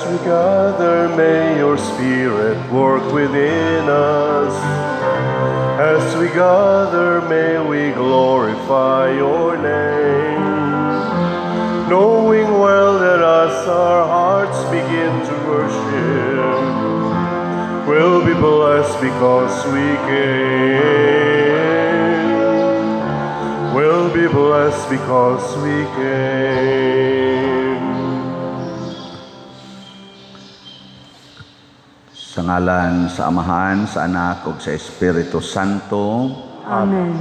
we gather, may your Spirit work within us. As we gather, may we glorify your name. Knowing well that as our hearts begin to worship, we'll be blessed because we came. We'll be blessed because we came. Sa ngalan sa Amahan, sa Anak ug sa Espiritu Santo. Amen.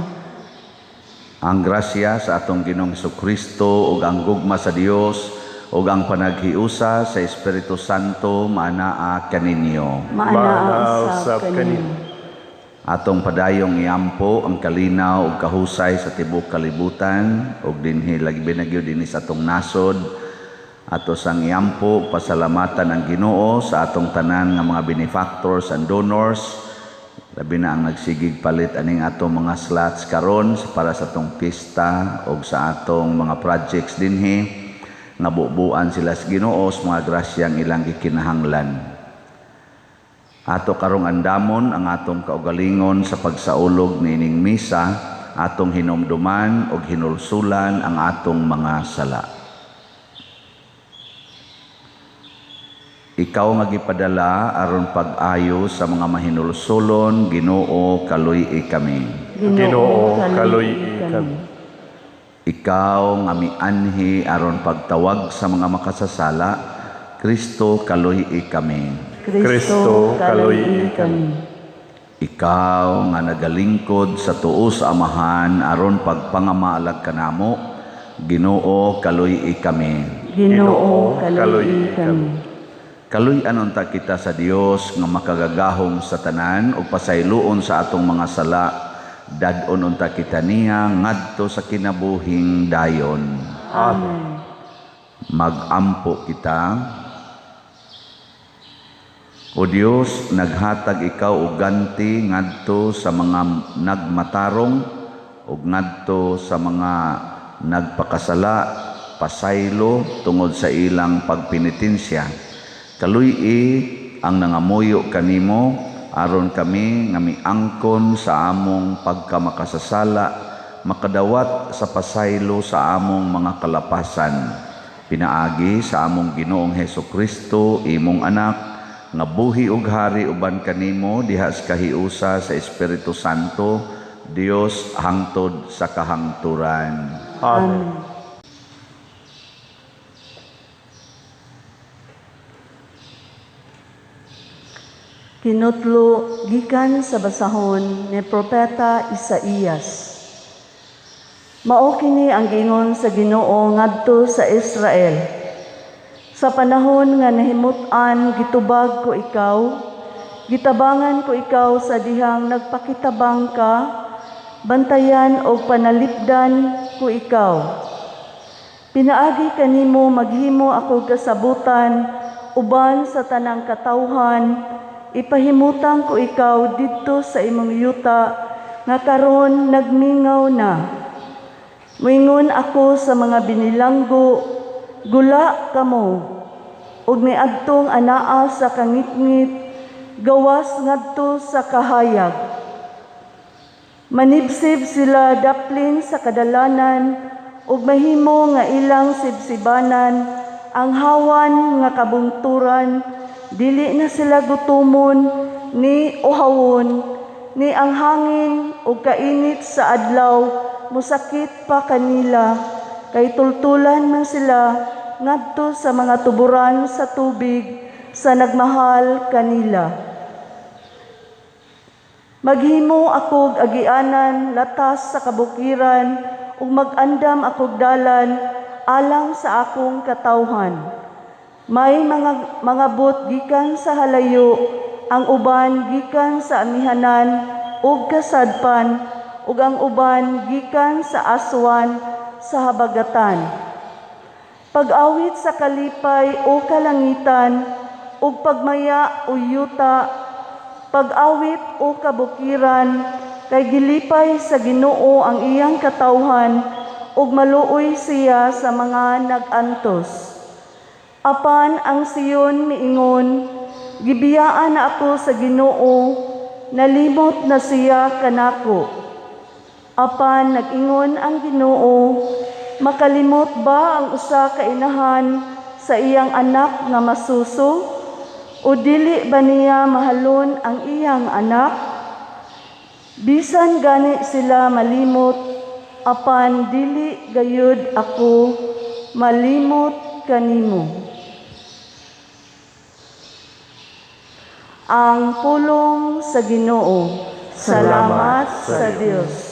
Ang grasya sa atong Ginoong Kristo ug ang gugma sa Dios ug ang panaghiusa sa Espiritu Santo maanaa kaninyo. Maanaa usab usab kaninyo. Atong padayong iampo ang kalinaw ug kahusay sa tibuok kalibutan ug dinhi labi na gyud dinhi sa atong nasod. Ato sang iampo, pasalamatan ang Ginoo sa atong tanan nga mga benefactors and donors, labi na ang nagsigig palit aning atong mga slots karon para sa atong pista ug sa atong mga projects dinhi, nga bubuan sila sa Ginoo sa mga grasyang ilang gikinahanglan. Ato karong andamon ang atong kaugalingon sa pagsaulog niining misa, atong hinumduman ug hinulsulan ang atong mga sala. Ikaw nga gipadala aron pag-ayo sa mga mahinulsulon, Ginoo, kaluy-i kami. Ginoo, kaluy-i kami. Ikaw nga mianhi aron pagtawag sa mga makasasala, Kristo, kaluy-i kami. Kristo, kaluy-i kami. Ikaw nga nagalingkod sa tuo sa Amahan aron pagpangamaalag kanamo, Ginoo, kaluy-i kami. Ginoo, kaluy-i kami. Kaluy-an unta kita sa Dios nga makagagahom sa tanan ug pasayloon sa atong mga sala. Dad-on unta kita niya ngadto sa kinabuhing dayon. Amen. Magampo kita. O Dios, naghatag ikaw og ganti ngadto sa mga nagmatarong ug ngadto sa mga nagpakasala, pasaylo tungod sa ilang pagpenitensya. Kaluy-i ang nangamuyo kanimo aron kami nga miangkon sa among pagkamakasasala, makadawat sa pasaylo sa among mga kalapasan. Pinaagi sa among Ginoong Hesus Kristo, imong anak, nga buhi ug hari uban kanimo diha sa kahiusa sa Espiritu Santo, Dios hangtod sa kahangturan. Amen. Kinutlo gikan sa basahon ni Propeta Isaías. Mao kini ang giingon sa Ginoo ngadto sa Israel. Sa panahon nga nahimut-an gitubag ko ikaw, gitabangan ko ikaw sa dihang nagpakitabang ka, bantayan og panalipdan ko ikaw. Pinaagi kanimo maghimo ako kasabutan uban sa tanang katawhan, ipahimutang ko ikaw didto sa imong yuta nga karon nagmingaw na. Moingon ako sa mga binilanggo, gula kamo, ug miadtong anaa sa kangitngit, gawas ngadto sa kahayag. Manibsib sila daplin sa kadalanan, ug mahimo nga ilang sibsibanan ang hawan nga kabungturan, dili na sila gutumon ni uhawon, ni ang hangin ug kainit sa adlaw mosakit pa kanila, kay tultulan man sila ngadto sa mga tuburan sa tubig sa nagmahal kanila. Maghimo akog agianan latas sa kabukiran ug magandam akog dalan alang sa akong katawhan. May mga bot gikan sa halayo, ang uban gikan sa amihanan ug kasadpan, ug ang uban gikan sa aswan sa habagatan. Pag-awit sa kalipay o kalangitan, ug pagmaya o yuta, pag-awit o kabukiran, kay gilipay sa Ginoo ang iyang katawhan, ug maluoy siya sa mga nag-antos. Apan ang Sion miingon, gibiyaan na ako sa Ginoo, nalimot na siya kanako. Apan nag-ingon ang Ginoo, makalimot ba ang usa ka inahan sa iyang anak nga masuso? O dili ba niya mahalon ang iyang anak? Bisan gani sila malimot, apan dili gayud ako malimot kanimo. Ang pulong sa Ginoo. Salamat sa Dios.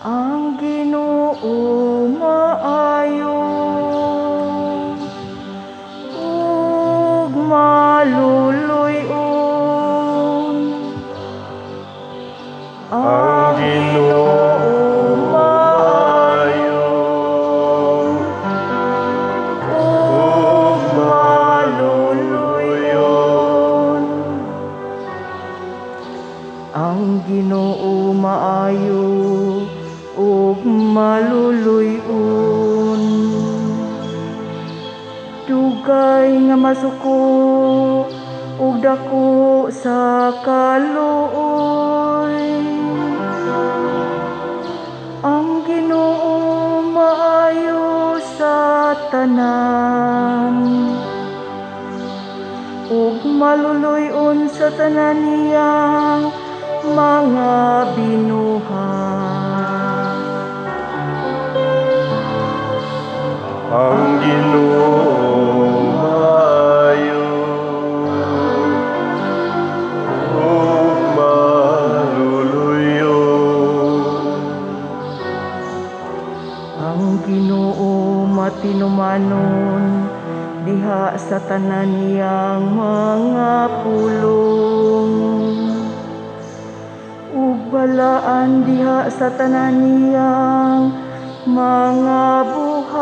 Ang Ginoo maayo ug maluluy-on. Ang Ginoo maayo ug maluluy-on. Ang Ginoo maayo ug maluluy-on. Dugay nga masuko ug dako sa kaluoy. Ang Ginoo maayo sa tanan ug maluluy-on sa tanan niyang mga binuhat. Ang Ginoo maayo ug maluluy-on. Ang Ginoo matinumanon diha sa tanan niyang mga pulong, ug balaan diha sa tanan niyang mga buhat.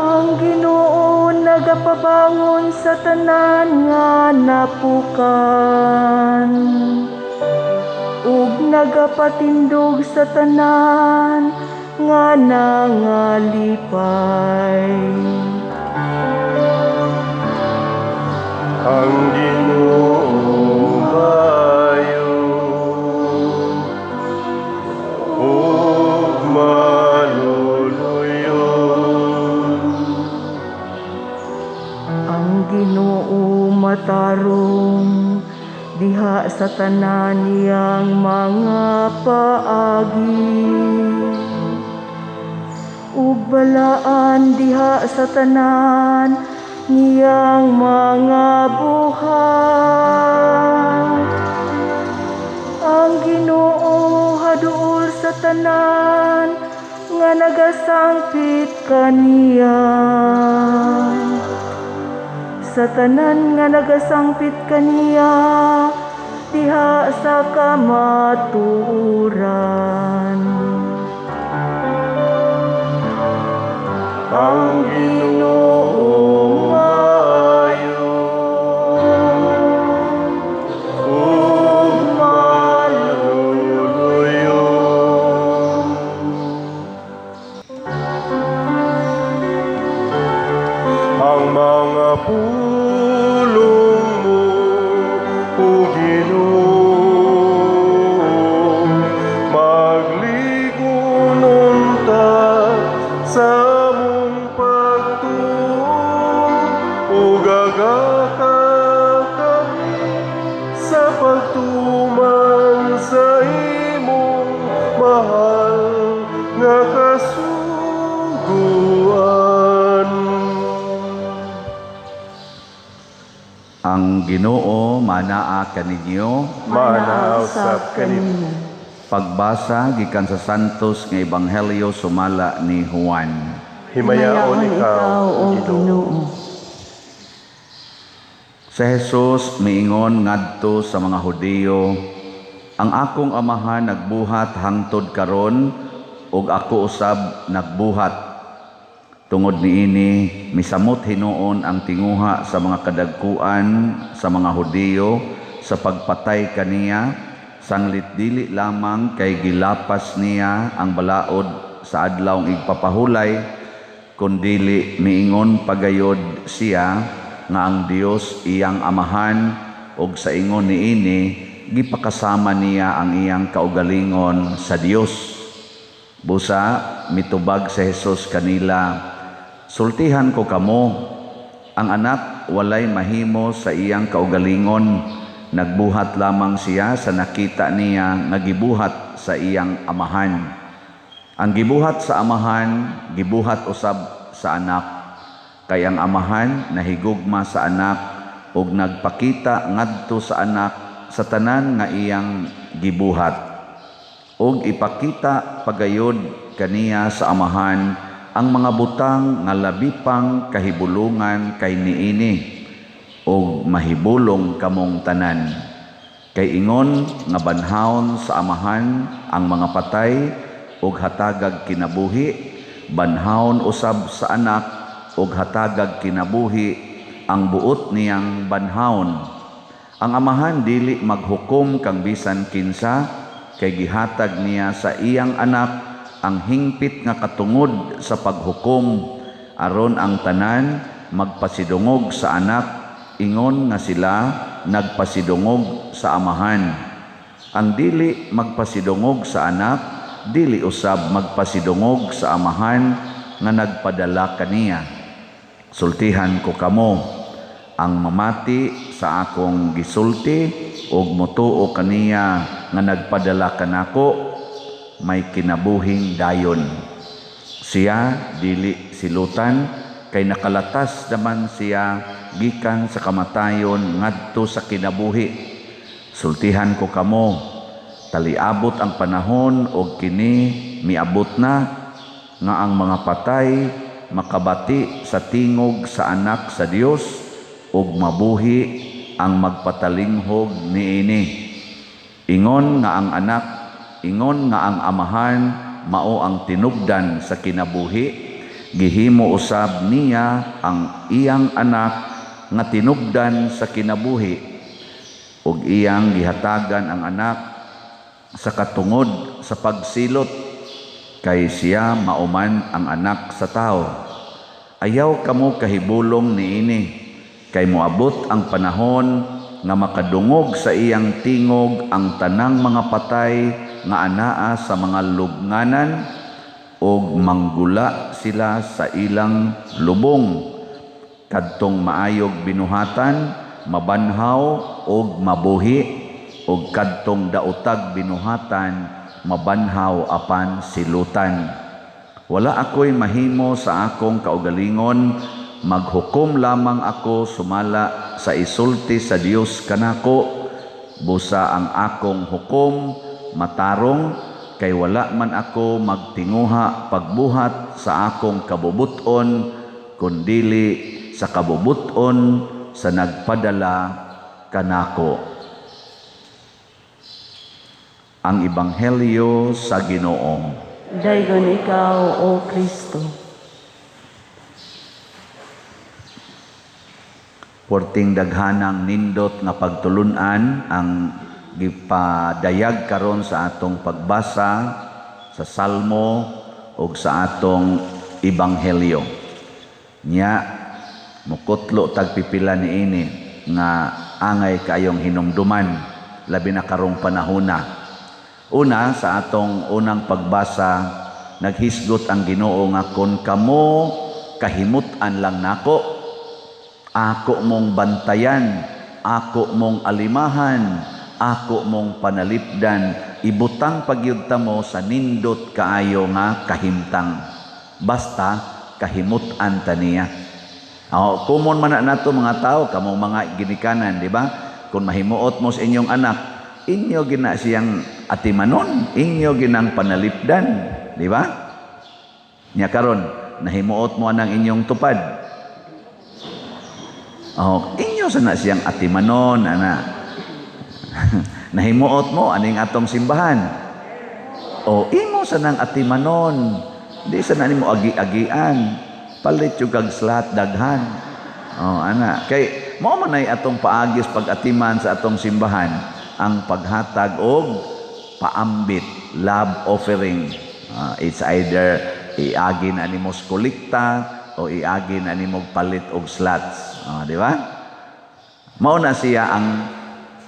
Ang Ginoo nagapabangon sa tanan nga napukan, ug nagapatindog sa tanan nga nangalipay. Ang Ginoo maayo ug maluluy-on. Ang Ginoo matarong diha sa tanan niyang mga paagi, ug balaan diha sa tanan niyang mga buhat. Ang Ginoo haduol sa tanan nga nagasangpit kaniya. Sa tanan nga nagasangpit kaniya diha sa kamatuoran. Ang Ginoo maayo ug maluluy-on. Ang mga pulong mo, O Ginoo, magligon unta sa among pagtuo, ug agaka kami sa pagtuman sa imong mahal nga kasuguan. Ang Ginoo manaa kaninyo. Manaa usab kanimo. Pagbasa gikan sa Santos nga Ebanghelyo sumala ni Juan. Himayaon ikaw, O Ginoo. Sa Jesus miingon ngadto sa mga Hudiyo, Ang akong Amahan nagbuhat hangtod karon ug ako usab nagbuhat. Tungod niini, misamot hinuon ang tinguha sa mga kadagkuan sa mga Hudiyo sa pagpatay kaniya, sanglit dili lamang kay gilapas niya ang balaod sa Adlawng Igpapahulay, kundili miingon pagayod siya nga ang Dios iyang Amahan, ug sa ingon niini gipakasama niya ang iyang kaugalingon sa Dios. Busa mitubag sa Jesus kanila, "Sultihan ko kamo, ang Anak walay mahimo sa iyang kaugalingon, nagbuhat lamang siya sa nakita niya nga gibuhat sa iyang Amahan. Ang gibuhat sa Amahan, gibuhat usab sa Anak. Kay ang Amahan nahigugma sa Anak ug nagpakita ngadto sa Anak sa tanan nga iyang gibuhat. Ug ipakita pagayod kaniya sa Amahan ang mga butang nga labi pang kahibulungan kay niini, ug mahibulong kamong tanan. Kay ingon nga banhawon sa Amahan ang mga patay ug hatagag kinabuhi, banhawon usab sa Anak ug hatagag kinabuhi ang buot niyang banhawon. Ang Amahan dili maghukom kang bisan kinsa, kay gihatag niya sa iyang Anak ang hingpit nga katungod sa paghukom, aron ang tanan magpasidungog sa Anak ingon nga sila nagpasidungog sa Amahan. Ang dili magpasidungog sa Anak, dili usab magpasidungog sa Amahan nga nagpadala kaniya. Sultihan ko kamo, ang mamati sa akong gisulti ug motuo kaniya nga nagpadala kanako, may kinabuhing dayon. Siya dili silutan, kay nakalatas naman siya gikan sa kamatayon ngadto sa kinabuhi. Sultihan ko kamo, taliabot ang panahon og kini miabot na nga ang mga patay makabati sa tingog sa Anak sa Dios ug mabuhi ang magpatalinghog niini. Ingon nga ang Anak, ingon nga ang Amahan mao ang tinubdan sa kinabuhi, gihimo usab niya ang iyang Anak nga tinubdan sa kinabuhi, ug iyang gihatagan ang Anak sa katungod sa pagsilot, kay siya mauman ang Anak sa tawo. Ayaw kamo kahibulong niini, kay moabot ang panahon nga makadungog sa iyang tingog ang tanang mga patay nga anaa sa mga lubnganan, ug manggula sila sa ilang lubong. Kadtong maayog binuhatan mabanhaw ug mabuhi, ug kadtong daotag binuhatan mabanhaw apan silutan. Wala ako'y mahimo sa akong kaugalingon, maghukom lamang ako sumala sa isulti sa Dios kanako. Busa ang akong hukom matarong, kay wala man ako magtinguha pagbuhat sa akong kabubuton, kundili sa kabubuton sa nagpadala kanako. Ang Ebanghelyo sa Ginoo. Daygon ikaw, O Kristo. Porting daghanang nindot nga pagtulunan ang gipadayag karon sa atong pagbasa sa Salmo ug sa atong Ebanghelyo. Nya mukutlo tagpipila niini nga angay kaayong hinumduman, labi na karong panahona. Una, sa atong unang pagbasa, naghisgot ang Ginoo nga kon kamo kahimut-an lang nako, ako mong bantayan, ako mong alimahan, ako mong panalipdan, ibutang pagyud ta mo sa nindot kaayo nga kahimtang. Basta kahimut-an ta niya. O, common man na nato mga tao, kamong mga ginikanan, di ba? Kung mahimuot mo sa inyong anak, inyo gina siyang atimanon, inyo ginang panalipdan, di ba? Nya karon, nahimuot mo anang inyong tupad. Oh, inyo sana siyang atimanon, ana. Nahimuot mo aning atong simbahan. O imo sa nang atimanon. Di sa na nimo agi-agian. Palit yung kag slot daghan. O ana, kay mao man ay atong paagis pag-atiman sa atong simbahan ang paghatag og paambit, love offering. It's either iagi na nimo sa kolekta o iagi na nimo palit og slots. Di ba? Mao na siya ang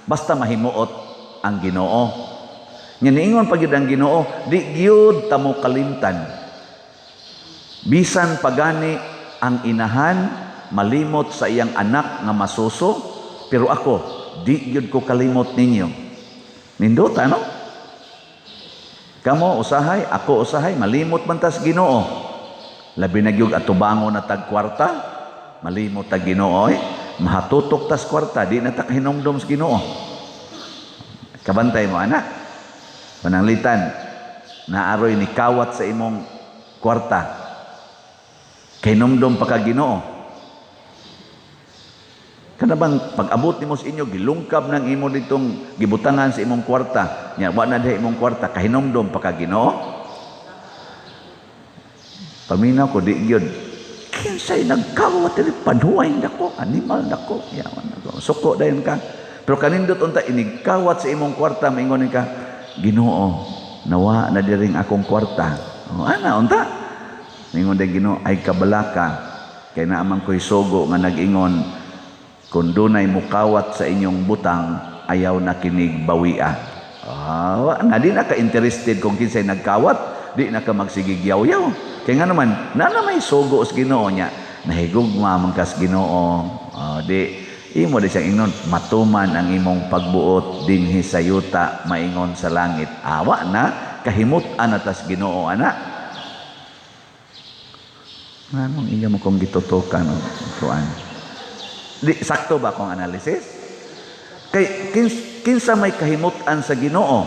basta mahimuot ang Ginoo. Nya niingon pa gyud ang Ginoo, di gyud ta mo kalimtan. Bisan pagani ang inahan malimot sa iyang anak nga masuso, pero ako di gyud ko kalimot ninyo. Nindota, no? Kamo usahay, ako usahay, malimot man tas Ginoo. Labi na gyud atubangon na tag kwarta, malimot tag Ginoo eh. Mahatutok tas kwarta, di na ta kahinumdom sa Ginoo. Kabantay mo, anak. Pananglitan, naaroy ni kawat sa imong kwarta. Kahinumdom pa ka Ginoo. Kana bang pag-abot nimo sa inyo, gilungkab ng imo ditong gibutangan sa imong kwarta. Nya wa na diha imong kwarta, kahinumdom pa ka Ginoo. Paminaw ko di gyud. Kinsay nagkawat diri, panuway nako, animal nako, yawan nako. Suko dayon ka. Pero kanindot unta inigkawat sa imong kwarta, maingon ka, Ginoo, nawa na diring akong kwarta. O, ana unta. Ningon day Ginoo, ay kabalaka kay naamang ko'y sugo nga nag-ingon, kung dunay mukawat sa inyong butang, ayaw na kinig bawia. Ah, na di na ka interested kung kinsay nagkawat, di na ka magsigig yaw-yaw. Kaya nga naman, na may sugo sa Ginoo niya, nahigugma man kas Ginoo. Di imo di siyang ingnon, matuman ang imong pagbuot dinhi sa yuta, maingon sa langit. Awa na, kahimut-an na tas Ginoo, ana. Anong iya mo kong gitutukan o kuan? Di, sakto ba akong analysis? Kay kinsa may kahimut-an sa Ginoo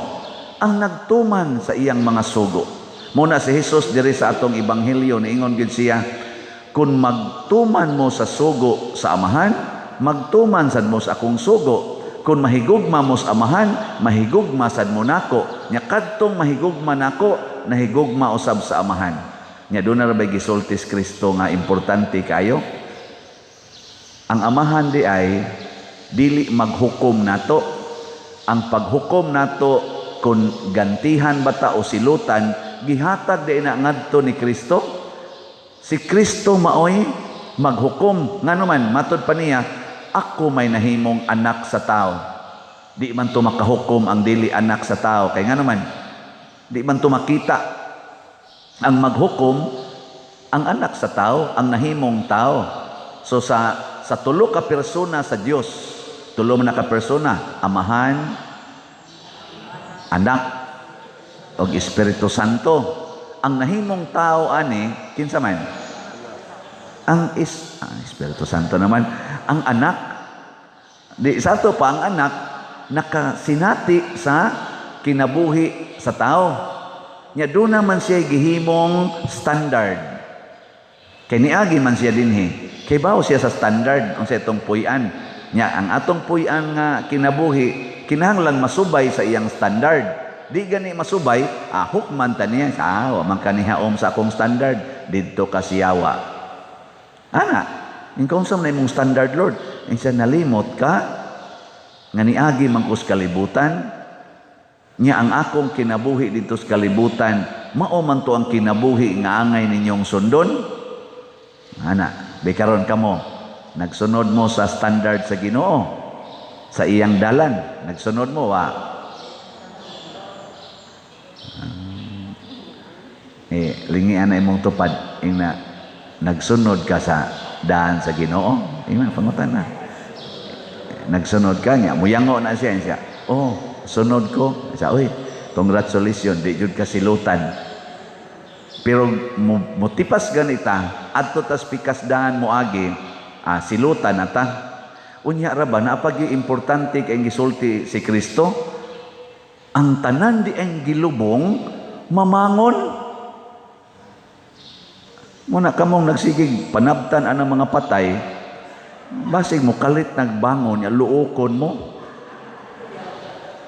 ang nagtuman sa iyang mga sugo. Muna si Jesus diri sa atong ebanghelyo niingon gid siya, kun magtuman mo sa sugo sa Amahan, magtuman sad mo sa akong sugo. Kun mahigugma mo sa Amahan, mahigugma sad mo nako. Nya kadtong mahigugma nako, nahigugma usab sa Amahan. Nya doon na ra gisulti si Kristo nga importante kayo. Ang Amahan di ay dili maghukom nato. Ang paghukom nato kung gantihan bata o silutan, gihatag di na ngadto ni Kristo. Si Kristo maoy maghukom. Ngano man matod pa niya, ako may nahimong anak sa tao. Di man to makahukom ang dili anak sa tao. Kay ngano man, di man to makita. Ang maghukom ang anak sa tao, ang nahimong tao. So sa tulo ka persona sa Dios, tulo man ka persona, Amahan, Anak, og Espiritu Santo. Ang nahimong tao ani kinsa man? Ang Espiritu Santo naman, ang anak. Di sa ato pa ang anak nakasinati sa kinabuhi sa tao. Nya doon naman siya gihimong standard. Kay niagi man siya dinhi. Kay bawo siya sa standard unsa itong puy-an. Nya ang atong puy-an nga kinabuhi kinahanglan masubay sa iyang standard. Di gani masubay, hukman ta niya. Wa man kanihaom sa akong standard didto ka siyawa. Ana, ikaw unsa man imong standard, Lord? Insa nalimot ka nga niagi man ko sa kalibutan. Nya ang akong kinabuhi dito sa kalibutan, mao man to ang kinabuhi nga angay ninyong sundon. Ana, di karon kamo nagsunod mo sa standard sa Ginoo, sa iyang dalan, nagsunod mo wa. Lingian na imong tupad ingna nagsunod ka sa daan sa Ginoo. Ingna pangutan na. Nagsunod ka niya, muyango na siya siya. Oh, sunod ko. Sa oy, congratulations, di jud ka silutan. Pero mutipas ganita, adto tas pikas daan moagi, silutan na ta. Unya ra ba naapagi importante kay gisulti si Kristo? Ang tanan di ang gilubong mamangon. Muna kamong nagsigig panabtan anang mga patay, basig mo kalit nagbangon, ya luokon mo.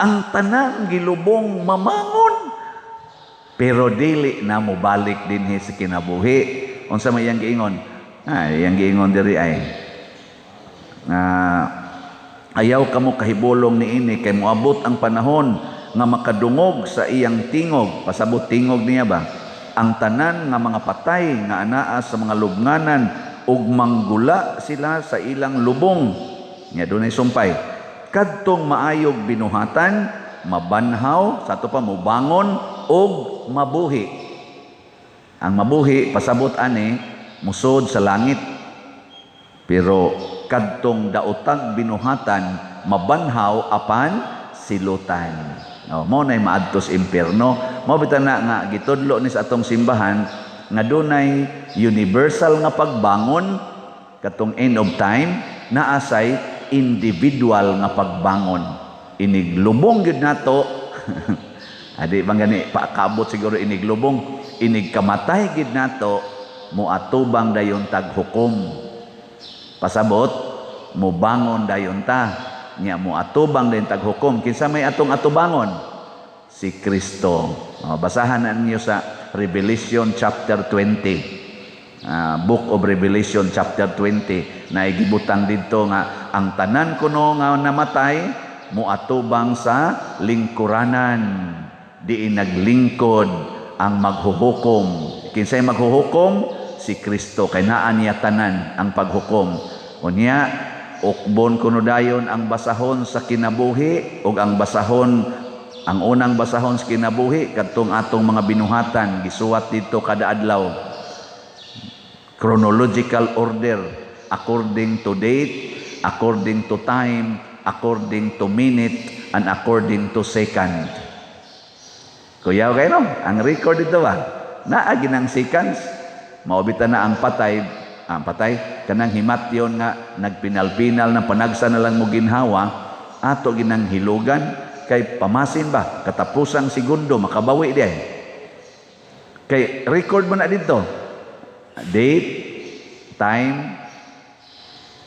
Ang tanan gilubong mamangon. Pero dili na mobalik dinhi sa kinabuhi. Unsa may iyang giingon? Ay, iyang giingon diri ay ayaw kamo kahibulong niini kay moabot ang panahon nga makadungog sa iyang tingog. Pasabot tingog niya ba? Ang tanan nga mga patay nga anaa sa mga lubnganan ug manggula sila sa ilang lubong. Nya dunay sumpay. Kadtong maayog binuhatan, mabanhaw, sa ato pa mobangon ug mabuhi. Ang mabuhi pasabot ani musod sa langit. Pero kadtong daotag binuhatan, mabanhaw apan silutan. Oh, mao nay maadto sa impierno. Mao bitaw na nga gitudlo ni sa atong simbahan nga dunay universal nga pagbangon katong end of time, naasay individual nga pagbangon. Iniglubong gyud nato. Adi bang gani paakabot siguro iniglubong, inigkamatay gyud nato, moatubang dayon tag hukom. Pasabot mobangon dayon ta. Nya moatubang dayon tag hukom. Kinsa may atong atubangon? Si Kristo. Oh, basahan na ninyo sa Revelation chapter 20. Book of Revelation chapter 20 na igibutang didto nga ang tanan kuno nga namatay moatubang sa lingkuranan, diin naglingkod ang maghuhukom. Kinsay maghuhukom? Si Kristo, kay naa niya tanan ang paghukom. Unya ukbon kuno dayon ang basahon sa kinabuhi, ug ang basahon, ang unang basahon sa kinabuhi kadtong atong mga binuhatan gisuwat didto kada adlaw, chronological order, according to date, according to time, according to minute, and according to second. Kuyaw kayo, no? Ang record dito ba? Naa ginang seconds. Maubita na ang patay, kanang himatyon nga nagpinal-pinal na panagsa na lang mo ginhawa, ato ginang hilugan, kay pamasin ba? Katapusang segundo, makabawi di ay. Kay record mo na dito. Date, time,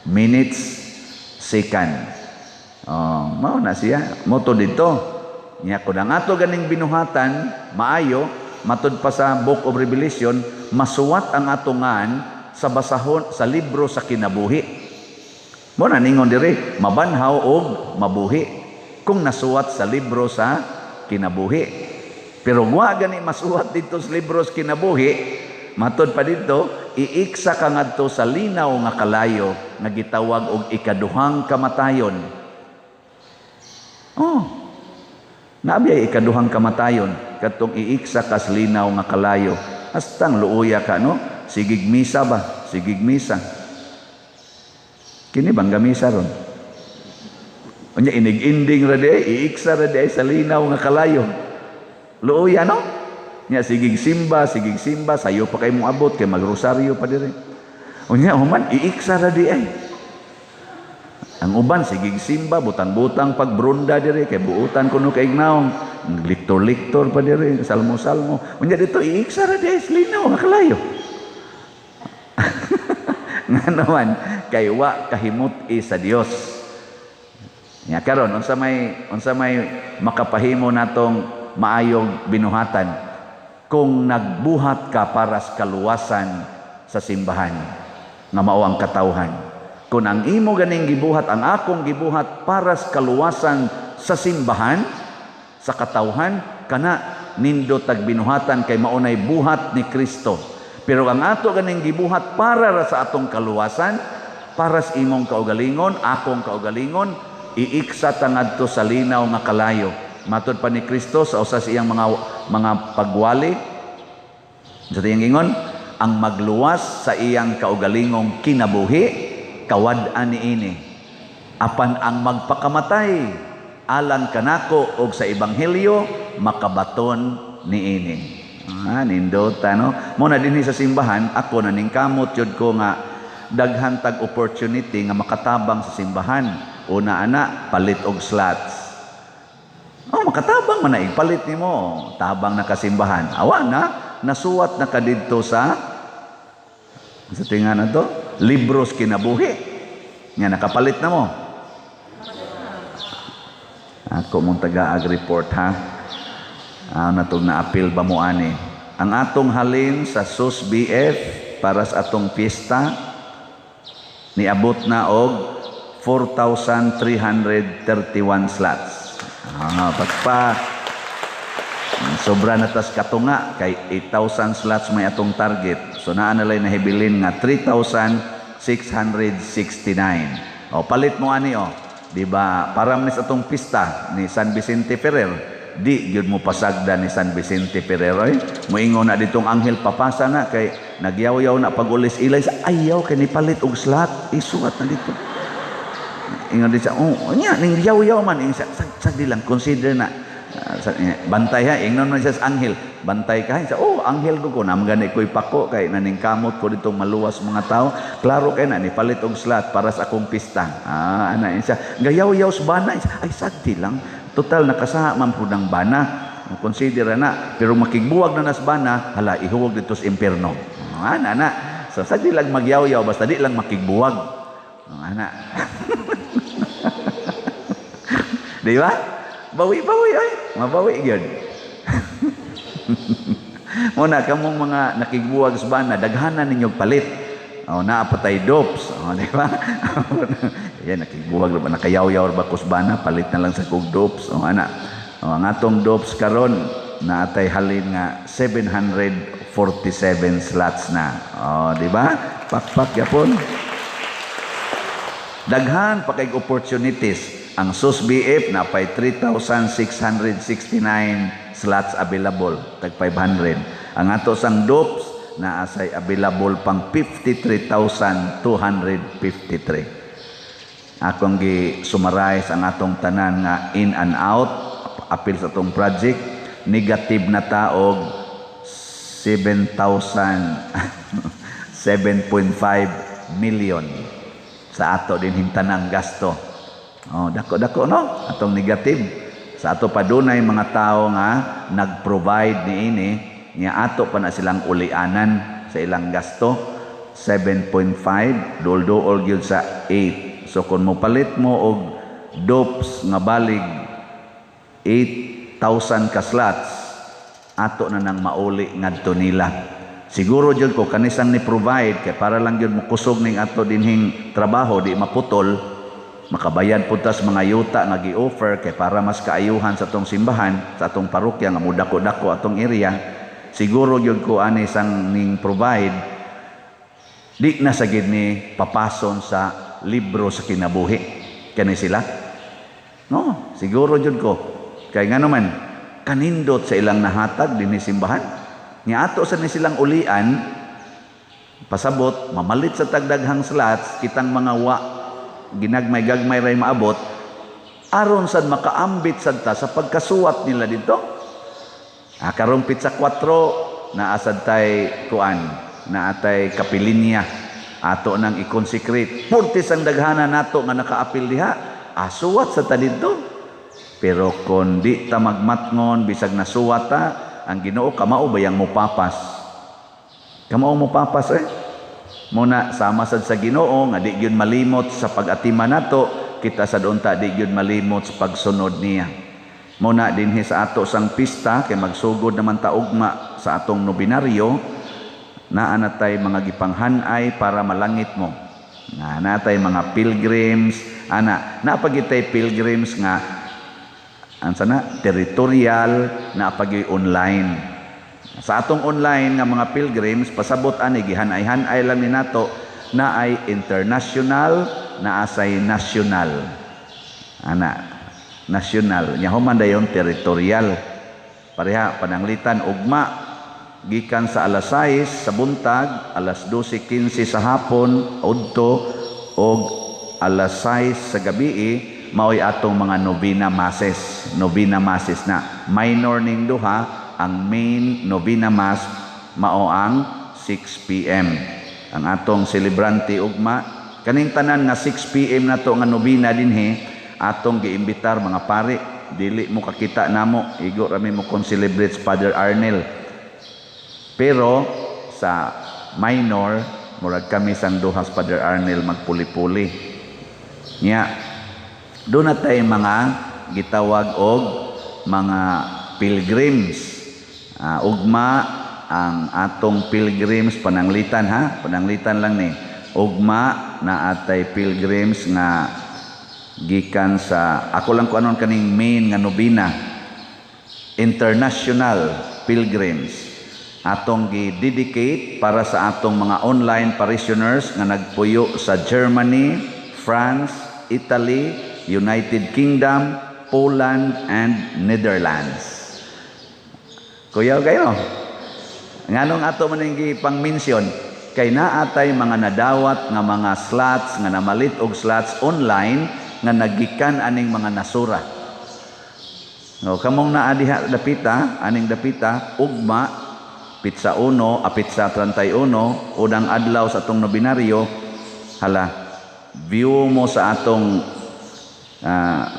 minutes, second. Oh, mao na siya. Moto dito. Nya kun ang ato ganing binuhatan maayo, matud pa sa Book of Revelation, masuwat ang atungan sa basahon sa libro sa kinabuhi. Mo na ningon diri, mabanhaw og mabuhi kung nasuwat sa libro sa kinabuhi. Pero wa gani masuwat dito sa libro sa kinabuhi, matud pa dito, iiksa ka ngadto sa linaw nga kalayo nga gitawag og ikaduhang kamatayon. Oh. Naabiyay ikaduhang kamatayon kadtong iiksa kas linaw nga kalayo. Hastang luoya ka, no? Sigig misa ba? Sigig misa. Kini bang gamisa ron? Unya inig-ending ra di, iiksa ra di sa linaw nga kalayo. Luoya, no? Nya sigig simba, sayo pa kay mo abot kay magrosaryo pa dire. Unya human iiksa ra di ay. Ang uban sigig simba, butang-butang pagbrunda dire kay buutan kuno kay ignaong, liktor-liktor pa dire, salmo-salmo. Unya dito iiksa ra di ay sa linaw nga kalayo. Nga naman kay wa kahimut-i sa Dios. Nya karon unsa may makapahimo natong maayong binuhatan kung nagbuhat ka para sa kaluwasan sa simbahan nga mao ang katawhan. Kung ang imo ganing gibuhat, ang akong gibuhat para sa kaluwasan sa simbahan, sa katawhan, kana nindot tag binuhatan kay mao nay buhat ni Kristo. Pero ang ato ganing gibuhat para ra sa atong kaluwasan, para sa imong kaugalingon, akong kaugalingon, iiksa ta ngadto sa linaw nga kalayo. Matud pa ni Kristo sa usa sa iyang mga pagwali, sa iyang ingon, ang magluwas sa iyang kaugalingong kinabuhi, kawad-an niini. Apan ang magpakamatay alang kanako og sa ebanghelyo, makabaton niini. Ah, nindota, no? Mo na dinhi sa simbahan, ako naningkamot jud ko nga daghan tag opportunity nga makatabang sa simbahan. Una ana, palit og slots. Oh, makatabang man na ipalit nimo, tabang na kasimbahan. Awa na, nasuwat na ka didto sa tinga na to, libros kinabuhi. Nga nakapalit na mo. Ako mong taga-ag-report ha. Natog na apil ba mo ani? Ang atong halin sa SUS BF para sa atong piyesta niabot na og 4,331 slots. Pagpa sobra na tas katunga kay 8,000 slots may atong target. So naa na lay nahibilin nga 3,669. O palit mo ani o. Di ba? Para man sa atong pista ni San Vicente Ferrer, di gyud mo pasagda ni San Vicente Ferrer oy. Moingon na ditong anghel, papasa na kay nagyaw-yaw na pag-ulis ilay sa ayaw kay nipalit og slot, isuwat na dito. Ingon di siya, oh, nya ning yaw-yaw man ing sa, sagdi lang, consider na. Bantay ha, ingnon man siya sa anghel, bantay ka siya, oh, anghel ko nam gani ko'y pako kay naningkamot ko ditong maluwas mga tao. Klaro kay na nipalit og slot para sa akong pista. Ana siya, gayaw-yaw sa bana, ay sagdi lang. Total nakasaha man pud ang bana. Consider na, pero makigbuwag na nas bana, hala ihuwag dito sa impierno. Ana na. So sagdi lang magyaw-yaw basta di lang makigbuwag. Ana. Di ba? Bawi-bawi ay, mabawi gyud. Muna kamong mga nakigbuwag sa bana, daghanan ninyo palit. O naa pa tay dops, o di ba? Yan nakigbuwag ba nakayaw-yaw ba kus bana, palit na lang sa kog dops. O ana. O ang atong dops karon naatay halin nga 747 slots na. O di ba? Pakpak gyapon. Daghan pa kay opportunities. Ang SUS BF na pay 3,669 slots available, tag 500. Ang ato sang DOPS na asay available pang 53,253. Akong gi-summarize ang atong tanan nga in and out apil sa atong project, negative na taog 7,000 7.5 million sa ato din hintanang gasto. Oh, dako-dako no atong negative. Sa ato pa dunay mga tawo nga nag-provide niini nya ato pa na silang ulianan sa ilang gasto 7.5 dol-dool gyud sa 8. So kung mopalit mo og dopes nga balig 8,000 ka slots, ato na nang mauli ngadto nila. Siguro jud ko kanisang ni provide kay para lang gyud mokusog ning ato dinhing trabaho di maputol, makabayad pud tas mga yuta nga gi-offer kay para mas kaayuhan sa atong simbahan, sa atong parokya nga mudako-dako atong area. Siguro gyud ko ani sang ning provide di na sa gid ni papason sa libro sa kinabuhi kani sila. No, siguro jud ko kay ngano man kanindot sa ilang nahatag dinhi simbahan. Nya ato sa ni silang ulian pasabot mamalit sa tagdaghang slots kitang mga wa ginagmay-gagmay ray maabot aron sad makaambit sad ta sa pagkasuwat nila dito. Karon pitsa 4 naa sad tay kuan, naa tay kapilinya ato nang i-consecrate. Purtis ang daghana nato nga nakaapil diha, asuwat sa ta didto. Pero kon di ta magmatngon bisag nasuwat ta, ang Ginoo kamao bayang mopapas. Kamao mopapas eh. Muna sama sad sa Ginoo nga di gyud malimot sa pag-atiman nato, kita sad unta di gyud malimot sa pagsunod niya. Muna dinhi sa ato sang pista kay magsugod naman ta ugma sa atong nobinaryo, naa na tay mga gipanghanay para malangit mo. Naa na tay mga pilgrims, ana napagitay pilgrims nga ansa na territorial, naapagyoy online. Sa atong online nga mga pilgrims pasabot ani gihanay-hanay lang ni nato na ay international, na asay national. Ana national nya human dayon territorial. Pareha pananglitan ugma gikan sa alas 6 sa buntag, alas 12:15 sa hapon udto og alas 6 sa gabi maoy atong mga novena masses. Novena masses na minor ning duha, ang main novena mass mao ang 6 p.m. Ang atong celebrante ugma kaning tanan nga 6 p.m. nato nga novena dinhi atong giimbitar mga pari. Dili mo kakita namo, igo rami mo kon celebrate Father Arnel. Pero sa minor murag kami sang duhas Father Arnel magpuli-puli. Nya doon na tay mga gitawag og mga pilgrims. Ugma ang atong pilgrims, pananglitan ha, pananglitan lang ni. Ugma na atay pilgrims nga gikan sa, ako lang ko anon kaning main nga nobina, international pilgrims, atong gi-dedicate para sa atong mga online parishioners nga nagpuyo sa Germany, France, Italy, United Kingdom, Poland, and Netherlands. Kuyaw kayo. Nganong ato man ning gipang-mention? Kay naatay mga nadawat nga mga slots, nga namalit og slots online nga nagikan aning mga nasura. No, kamong naa diha dapita, aning dapita, ugma petsa 1, petsa 31, unang adlaw sa atong nobinaryo, hala, view mo sa atong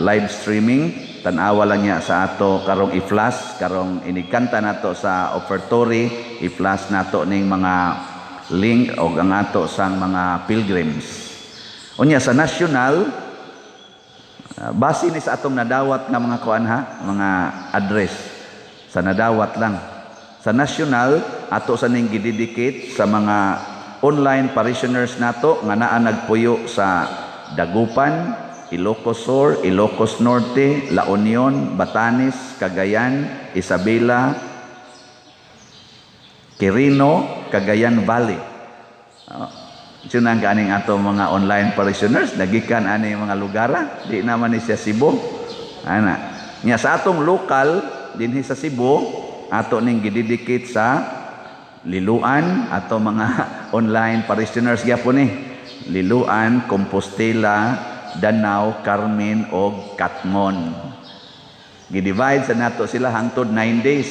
live streaming, tan-awa lang niya sa ato karong i-flash, karong inikanta nato sa offertory, i-flash nato ning mga link o ang ato sang mga pilgrims. Unya sa national, base ni sa atong nadawat nga mga kuan ha, mga address sa nadawat lang. Sa national, ato sa ning gidedicate sa mga online parishioners nato nga naa nagpuyo sa Dagupan, Ilocos Sur, Ilocos Norte, La Union, Batanes, Cagayan, Isabela, Quirino, Cagayan Valley. Sino ang kaning ato mga online parishioners nagikan ani mga lugar, di naman ni siya Cebu. Ana. Nya sa atong lokal dinhi sa Cebu, ato ning gidedicate sa Liloan, ato mga online parishioners gyapon ni. Liloan, Compostela, Danao, Carmen og Katmon. Gidivide sa nato sila hangtod 9 days.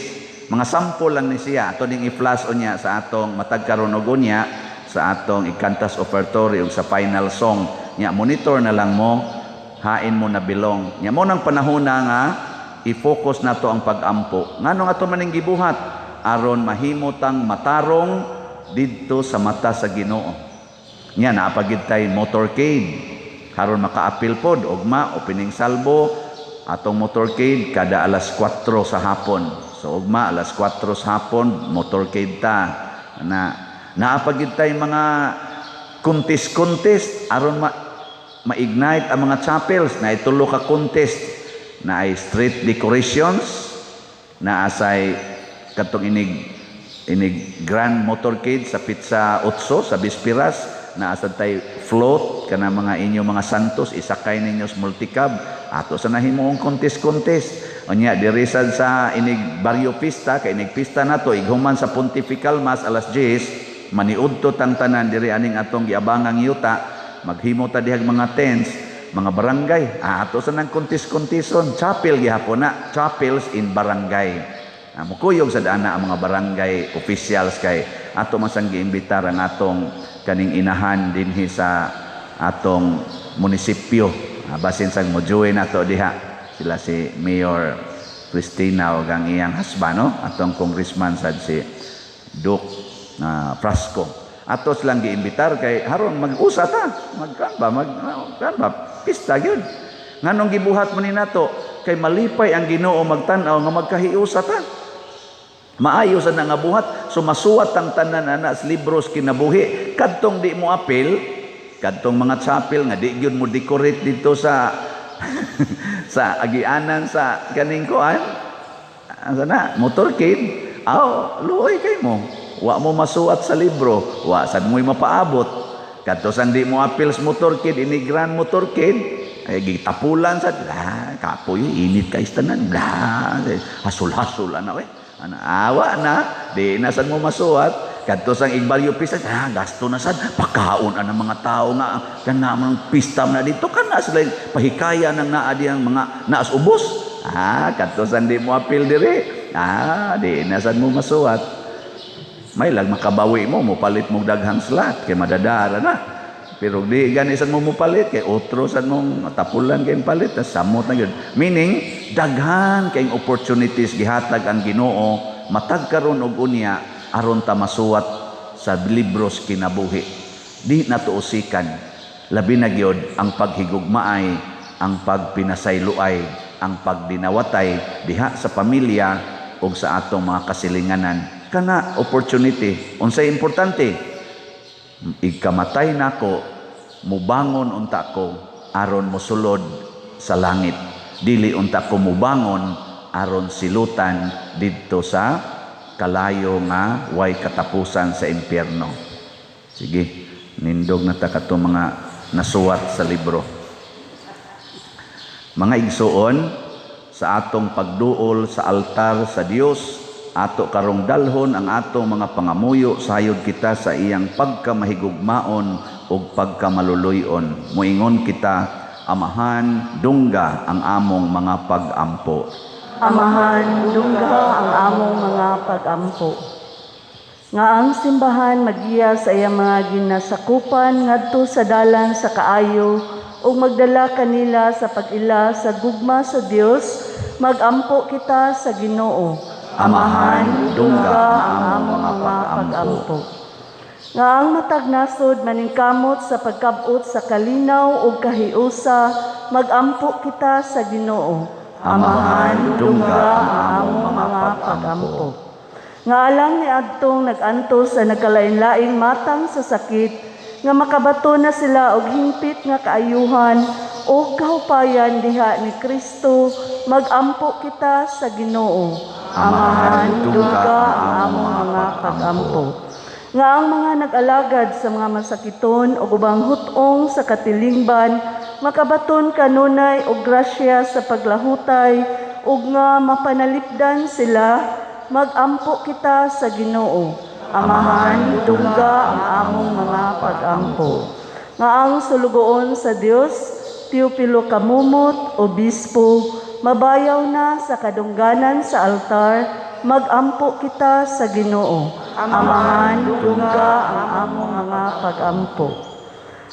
Mga sample lang ni siya. Ato ning i-flash unya sa atong matag karon og unya sa atong ikantas offertory ug sa final song. Nya monitor na lang mo, hain mo na belong. Nya mo nang panahon na nga i-focus nato ang pag-ampo. Nganong ato maning gibuhat? Aron mahimo tang matarong didto sa mata sa Ginoo. Nya naapagid tay motorcade. Aron makaapil pod ugma opening salvo atong motorcade kada alas 4 sa hapon. So ugma alas 4 sa hapon motorcade ta. Na naapagid tay mga contest-contest aron ma-ignite ang mga chapels na itulo ka contest na ay street decorations, na asay katong inig grand motorcade sa petsa 8 sa Bispiras, na asad tay float kana mga inyo mga santos isakay ninyo sa multicab, ato sa nahimong contest-contest. Unya diri sad sa inig baryo pista, kay inig pista nato ighuman sa Pontifical Mass alas 10, maniudto tang tanan diri aning atong giabangang yuta, maghimo ta dihag mga tents, mga barangay, ato sa nang contest-conteston, chapel gihapon na, chapels in barangay. Mukuyog sa dana ang mga barangay officials kay ato man sang giimbitar ang atong kaning inahan dinhi sa atong munisipyo. Basin sang mo-join nato diha sila si Mayor Cristina ug ang iyang husband, no? Atong congressman sad si Duke Frasco. Ato silang giimbitar kay haron mag-usa ta, magkan ba, magkan ba, pista gyud. Nganong gibuhat man ni nato kay malipay ang Ginoo magtan-aw nga magkahiusa ta. Maayo sa nga buhat, sumasuwat ang tanan ana sa libros kinabuhi. Kadtong di mo apil, kadtong mga chapel nga di gyud mo decorate dito sa sa agianan sa kaning kuan, asa na motorcade, aw luoy kay mo. Wa mo masuwat sa libro, wa sad mo'y mapaabot. Kadto sang di mo apil sa motorcade, ini grand motorcade, ay gitapulan sad, kapoy init kay tanan, hasul-hasul ana we. Ana awa na, di na sad mo masuwat. Kadto sang igbalyo pista, gasto na sad, pakaon ana mga tao nga kana man pista na dito, kana sila pahikaya nang naa diyang mga naas ubos. Kadto sang di mo apil diri, di na sad mo masuwat. May lag makabawi mo, mopalit mo daghang slot kay madadara na. Pero di gani sad mo mopalit kay otro sad mong tapulan kay palit, tas samot na gyud. Meaning daghan kay opportunities gihatag ang Ginoo matag karon og unya aron ta masuwat sa libros kinabuhi. Di na tuusikan. Labi na gyud ang paghigugmaay, ang pagpinasayloay, ang pagdinawatay diha sa pamilya ug sa atong mga kasilinganan. Kana opportunity. Unsay importante? Igkamatay nako, mubangon unta ko aron mosulod sa langit. Dili unta ko mubangon aron silutan didto sa kalayo nga way katapusan sa impyerno. Sige, nindog na ta kato mga nasuwat sa libro. Mga igsuon, sa atong pagduol sa altar sa Dios, ato karong dalhon ang atong mga pangamuyo sayod kita sa iyang pagkamahigugmaon ug pagkamaluluyon. Moingon kita, Amahan, dungga ang among mga pag-ampo. Amahan, dungga ang among mga pag-ampo. Nga ang simbahan magiya sa iyang mga ginasakupan ngadto sa dalan sa kaayo ug magdala kanila sa pag-ila sa gugma sa Dios, magampo kita sa Ginoo. Amahan, dungga ang among mga pag-ampo. Nga ang matag nasod maningkamot sa pagkabot sa kalinaw ug kahiusa, magampo kita sa Ginoo. Amahan, dungga ang among mga pag-ampo. Nga alang ni adtong nag-antos sa nagkalain-laing matang sa sakit, nga makabato na sila og hingpit nga kaayuhan o kahupayan diha ni Kristo, magampo kita sa Ginoo. Amahan, dungga ang among mga pag-ampo. Nga ang mga nag-alagad sa mga masakiton o ubang hutong sa katilingban, makabaton kanunay og grasya sa paglahutay ug nga mapanalipdan sila, magampo kita sa Ginoo. Amahan, dungga ang among mga pag-ampo. Nga ang sulugoon sa Dios, Teofilo Camomot, Obispo, mabayaw na sa kadungganan sa altar, magampo kita sa Ginoo. Amahan, dungga ang among mga pag-ampo.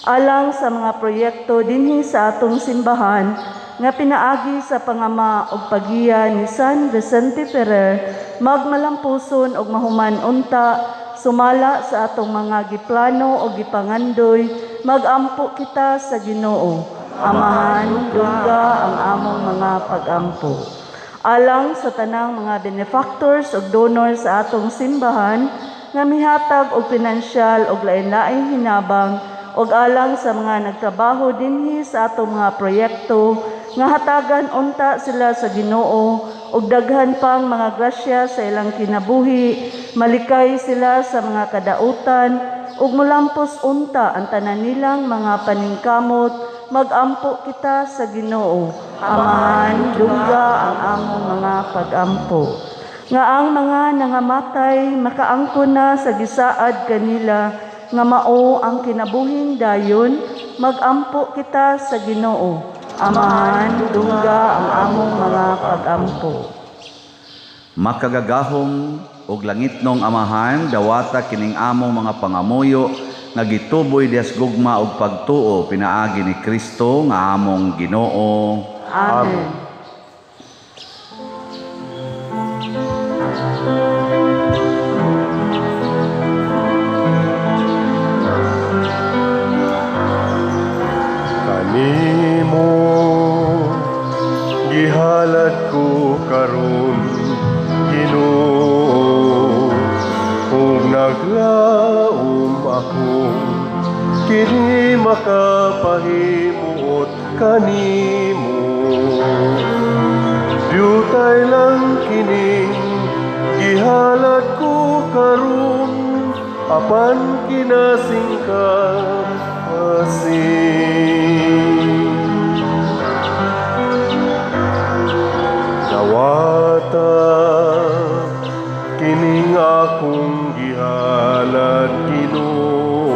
Alang sa mga proyekto dinhi sa atong simbahan nga pinaagi sa pangama og pagiya ni San Vicente Ferrer, magmalampuson og mahuman unta sumala sa atong mga giplano og gipangandoy, magampo kita sa Ginoo. Amahan, dungga ang among mga pag-ampo. Alang sa tanang mga benefactors ug donors sa atong simbahan nga mihatag og pinansyal og lain-laing hinabang, ug alang sa mga nagtrabaho dinhi sa atong mga proyekto nga hatagan unta sila sa Ginoo ug daghan pang mga grasya sa ilang kinabuhi, malikay sila sa mga kadautan ug molampos unta ang tanan nilang mga paningkamot, magampo kita sa Ginoo. Amahan, dungga ang among mga pag-ampo. Nga ang mga nangamatay makaangkon na sa gisaad kanila nga mao ang kinabuhing dayon, magampo kita sa Ginoo. Amahan, dungga ang among mga pag-ampo. Makagagahom og langitnong Amahan, dawata kining among mga pangamuyo nga gituboy dias gugma og pagtuo pinaagi ni Kristo nga among Ginoo. Amen. Kanimo gihalad ko karon, Ginoo, ug naglaom ako kini makapahimuot kanimo. Diutay lang kining gihalad ko karon, apan kinasingkasing. Dawata kining akong gihalad, Ginoo,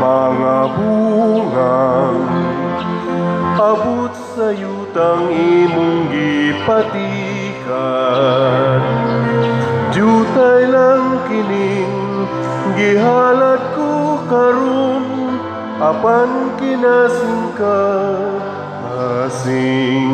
mga bungang abot sa yutang imong gipatikan. Diutay lang kining gihalad ko karon, apan kinasingkasing.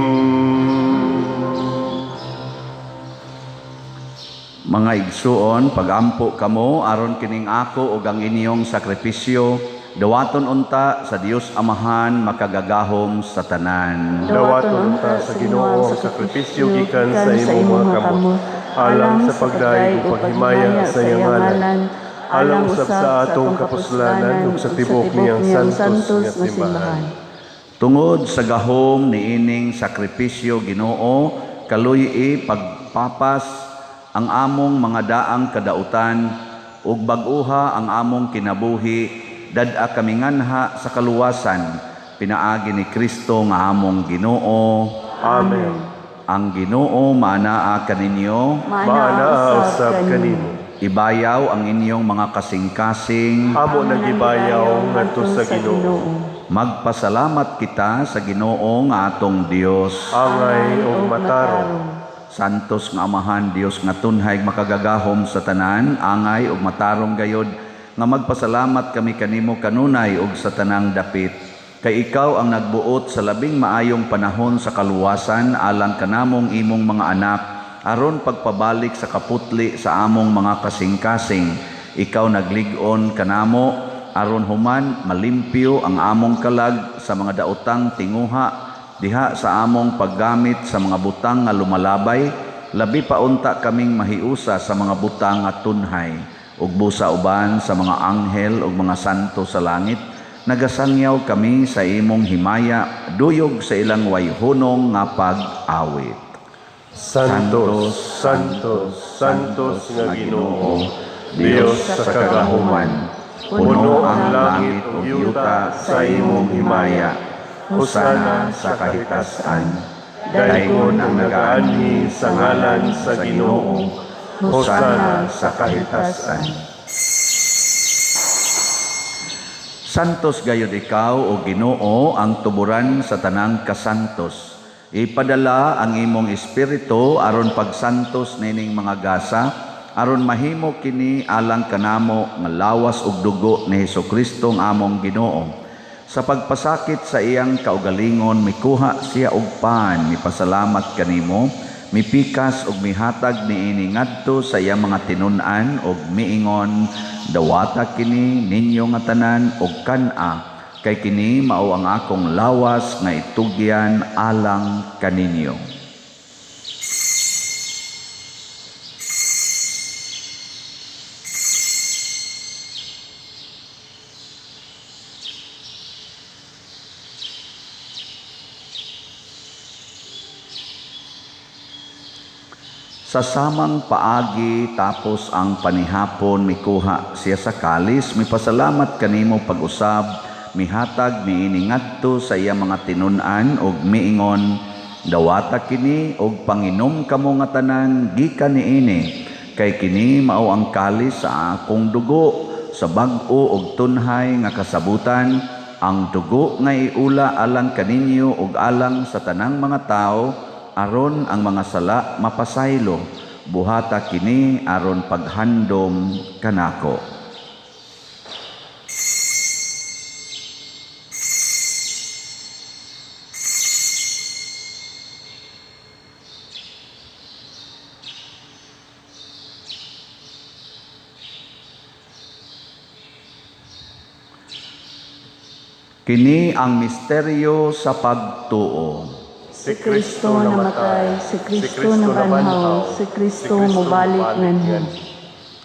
Mga igsuon, pagampo kamo aron kining ako ug ang inyong sakripisyo Dawaton unta sa Dios Amahan makagagahom sa tanan. Dawaton unta sa Ginoo ang sakripisyo gikan sa imong mga kamot, alang sa pagdayeg ug paghimaya sa iyang ngalan, alang usab sa atong kapuslanan ug sa tibuok niyang santos nga simbahan. Tungod sa gahom niining sakripisyo Ginoo, kaluy-i pagpapas ang among mga daang kadautan ug bag-uha ang among kinabuhi, dad-a kami nganha sa kaluwasan pinaagi ni Kristo nga among Ginoo. Amen. Ang Ginoo maanaa kaninyo, Maanaa usab kanimo. Ibayaw ang inyong mga kasing-kasing. Amo nagibayaw ngadto sa Ginoo. Magpasalamat kita sa Ginoo nga atong Dios. Angay ug matarong. Santos nga Amahan, Dios nga tunhay makagagahom sa tanan, angay ug matarong gayod nga magpasalamat kami kanimo kanunay ug sa tanang dapit. Kay ikaw ang nagbuot sa labing maayong panahon sa kaluwasan alang kanamong imong mga anak, aron pagpabalik sa kaputli sa among mga kasing-kasing. Ikaw naglig-on kanamo aron human malimpyo ang among kalag sa mga daotang tinguha diha sa among paggamit sa mga butang nga lumalabay, labi pa unta kaming mahiusa sa mga butang nga tunhay. Ug busa uban sa mga anghel ug mga santo sa langit, nagasangyaw kami sa imong himaya, duyog sa ilang wayhunong nga pag-awit. Santos, Santos, Santos nga Ginoo, Dios sa kagahuman, puno ang langit ug yuta sa imong himaya. Hosana sa kahitasan. Daygon ang nagaanhi sa ngalan sa Ginoo. Hosana sa kahitasan. Santos gayud ikaw o Ginoo ang tuburan sa tanang kasantos. Ipadala ang imong espiritu aron pagsantos nining mga gasa, aron mahimo kini alang kanamo nga lawas ug dugo ni Hesukristo ang among Ginoo. Sa pagpasakit sa iyang kaugalingon, mikuha siya og pan, mipasalamat kanimo, mipikas og mihatag niini ngadto sa iyang mga tinun-an og miingon, dawata kini ninyo nga tanan og kan-a, kay kini mao ang akong lawas nga itugyan alang kaninyo. Sa samang paagi tapos ang panihapon, mikuha siya sa kalis, mipasalamat kanimo pag-usab, mihatag niini ngadto sa iya mga tinun-an og miingon, dawata kini og panginom kamo nga tanan gikan niini, kay kini mao ang kalis sa akong dugo sa bag-o og tunhay nga kasabutan, ang dugo nga iula alang kaninyo og alang sa tanang mga tawo, aron ang mga sala mapasaylo. Buhata kini aron paghandom kanako. Kini ang misteryo sa pagtuo. Si Kristo namatay, si Kristo nabanhaw, si Kristo mobalik nganhi.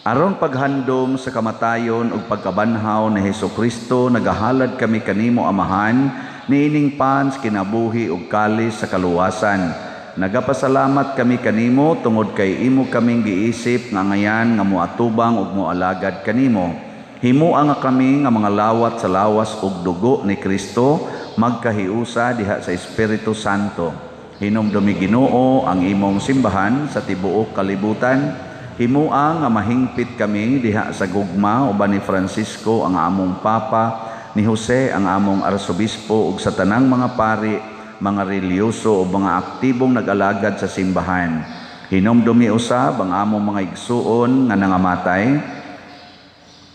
Aron paghandom sa kamatayon ug pagkabanhaw ni Hesukristo, nagahalad kami kanimo Amahan niining pan sa kinabuhi ug kalis sa kaluwasan. Nagapasalamat kami kanimo tungod kay imo kaming giisip nga ngayan nga moatubang ug moalagad kanimo. Himoa nga kami nga mga lawat sa lawas ug dugo ni Kristo, magkahiusa diha sa Espiritu Santo. Hinumdumi Ginoo ang imong simbahan sa tibuok kalibutan. Himoa nga mahingpit kami diha sa gugma uban ni Francisco ang among Papa, ni Jose ang among Arsobispo ug sa tanang mga pari, mga relihiyoso ug mga aktibong nag-alagad sa simbahan. Hinumdumi usab ang among mga igsuon nga nangamatay,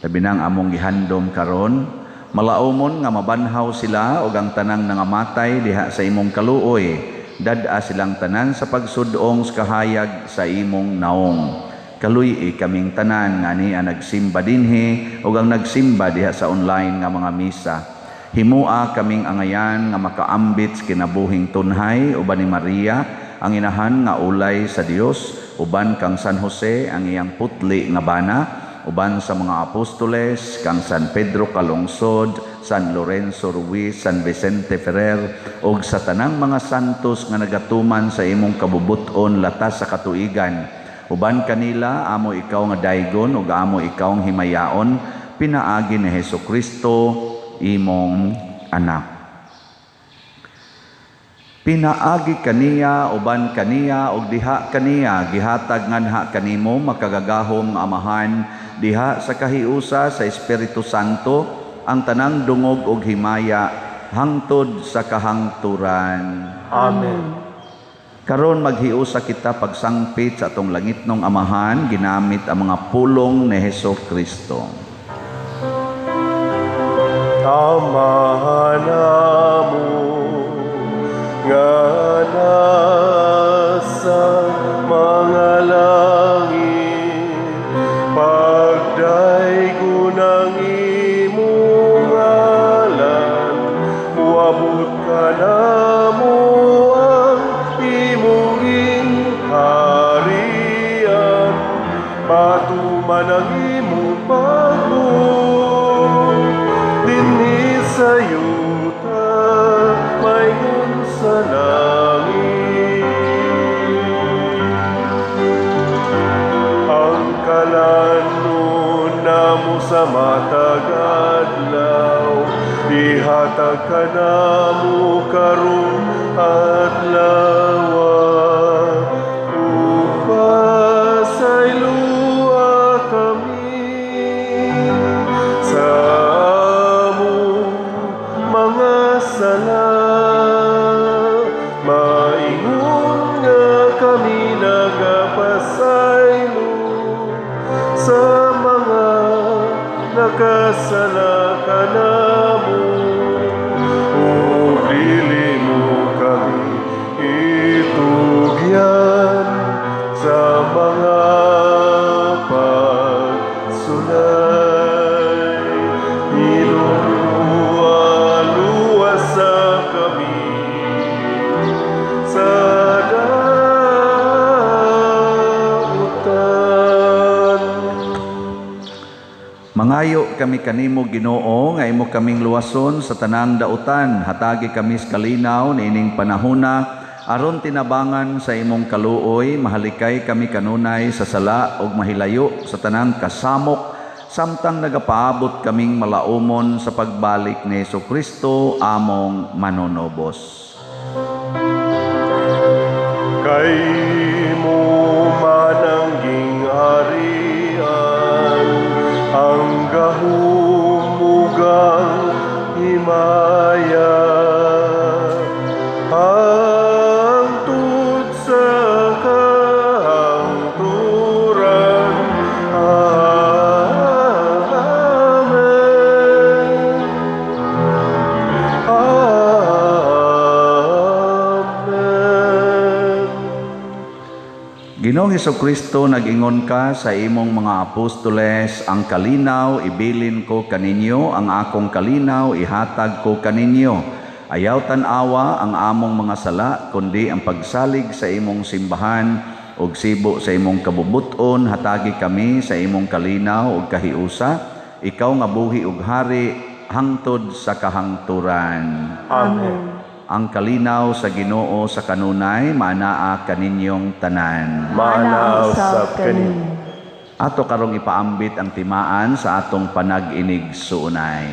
labi na ang among gihandom karon, malaumon nga mabanhaw sila og ang tanang nangamatay diha sa imong kaluoy. Dad-a silang tanan sa pagsudong sa kahayag sa imong naong. Kaluy-i kaming tanan nga ni ang nagsimba dinhi ug ang nagsimba diha sa online nga mga misa. Himua kaming angayan nga makaambit sa kinabuhing tunhay uban ni Maria ang inahan nga ulay sa Dios, uban kang San Jose ang iyang putli nga bana, uban sa mga apostoles kang San Pedro Calungsod, San Lorenzo Ruiz, San Vicente Ferrer ug sa tanang mga santos nga nagatuman sa imong kabubut-on latas sa katuigan. Uban kanila amo ikaw nga daygon ug amo ikaw ang himayaon pinaagi ni Hesukristo imong anak. Pinaagi kaniya, uban kaniya ug diha kaniya gihatag nganha kanimo makagagahom nga Amahan diha sa kahiusa sa Espiritu Santo ang tanang dungog ug himaya hangtod sa kahangturan. Amen. Karon maghiusa kita pagsangpit sa atong langitnong Amahan ginamit ang mga pulong ni Hesus Kristo. Amahan namo nga nasa mga langit, pagdaygon ang imong ngalan, moabot ka namo ang imong gingharian, matuman ang imong pagbuot dinhi sa yuta maingon sa langit. Ang kalanon namo sa matag adlaw, ihatag kanamo karong adlaw, ug pasayloa kami sa among mga sala, maingon nga kami nagapasaylo sa mga nakasala kanamo, ug dili mo kami itugyan sa mga pagsulay. Ginoo, sa kami sa dautan. Mangayo kami kanimo Ginoo nga imo kaming luwason sa tanang dautan, hatagi kami sa kalinaw niining panahona aron tinabangan sa imong kaluoy, mahalikay kami kanunay sa sala ug mahilayo sa tanang kasamok samtang nagapaabot kaming malaumon sa pagbalik ni Hesukristo among manunobos. Kay mo man ang gingharian, ang gahom ug ang himaya, hangtod sa kahangturan. Amen. Amen. Ginoong Hesukristo, nag-ingon ka sa imong mga apostoles, ang kalinaw ibilin ko kaninyo, ang akong kalinaw ihatag ko kaninyo. Ayaw tan-awa ang among mga sala, kundi ang pagsalig sa imong simbahan ug sibo sa imong kabubut-on, hatagi kami sa imong kalinaw ug kahiusa. Ikaw nga buhi ug hari hangtod sa kahangturan. Amen. Ang kalinaw sa Ginoo sa kanunay maanaa kaninyong tanan. Maanaa usab kaninyo. Ato karong ipaambit ang timaan sa atong panag-inig suunay.